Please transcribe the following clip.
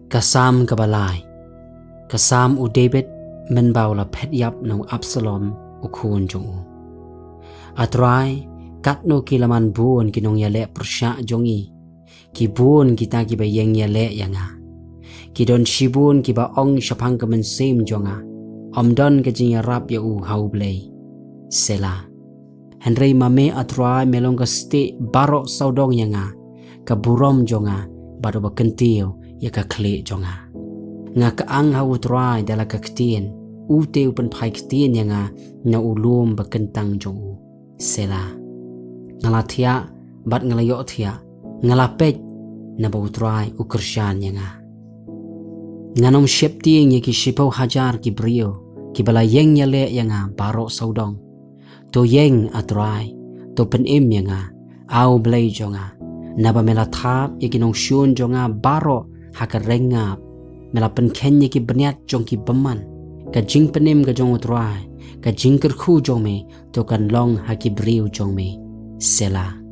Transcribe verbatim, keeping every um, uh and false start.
Ka Salm kaba lai. Ka Salm u David mynba u la phet ïap na u Absalom u khun jong u. A Trai, katno ki laman bun ki nongïaleh pyrshah jong ngi, ki bun kita kiba ïeng ïaleh ïa nga. Ki don shibun kiba ong shaphang ka mynsiem jong nga, ym don ka jingïarap ïa u ha U Blei. Selah. Hynrei ma me A Trai me long ka stieh baroh sawdong ïa nga, ka burom jong nga bad uba kyntiew ïa ka khlieh jong nga. Nga kyang ha U Trai da la ka ktien, u te u pynphai ktien ïa nga na u lum ba kyntang jong u. Selah. Nga la thiah bad nga la ïohthiah, nga la peit, naba U Trai u kyrshan ïa nga. Ngan ym sheptieng ïa ki shiphew hajar ki briew kiba la ïeng ïaleh ïa nga baroh sawdong. To ïeng A Trai, to pynim ïa nga, A U Blei jong nga. Naba me la thap ïa ki nongshun jong nga baroh ha ka reng ngap. Me la pynkheiñ ïa ki bniat jong ki bymman. Ka jingpynim ka jong U Trai, ka jingkyrkhu jong me, to kan long ha ki briew jong me. Selah.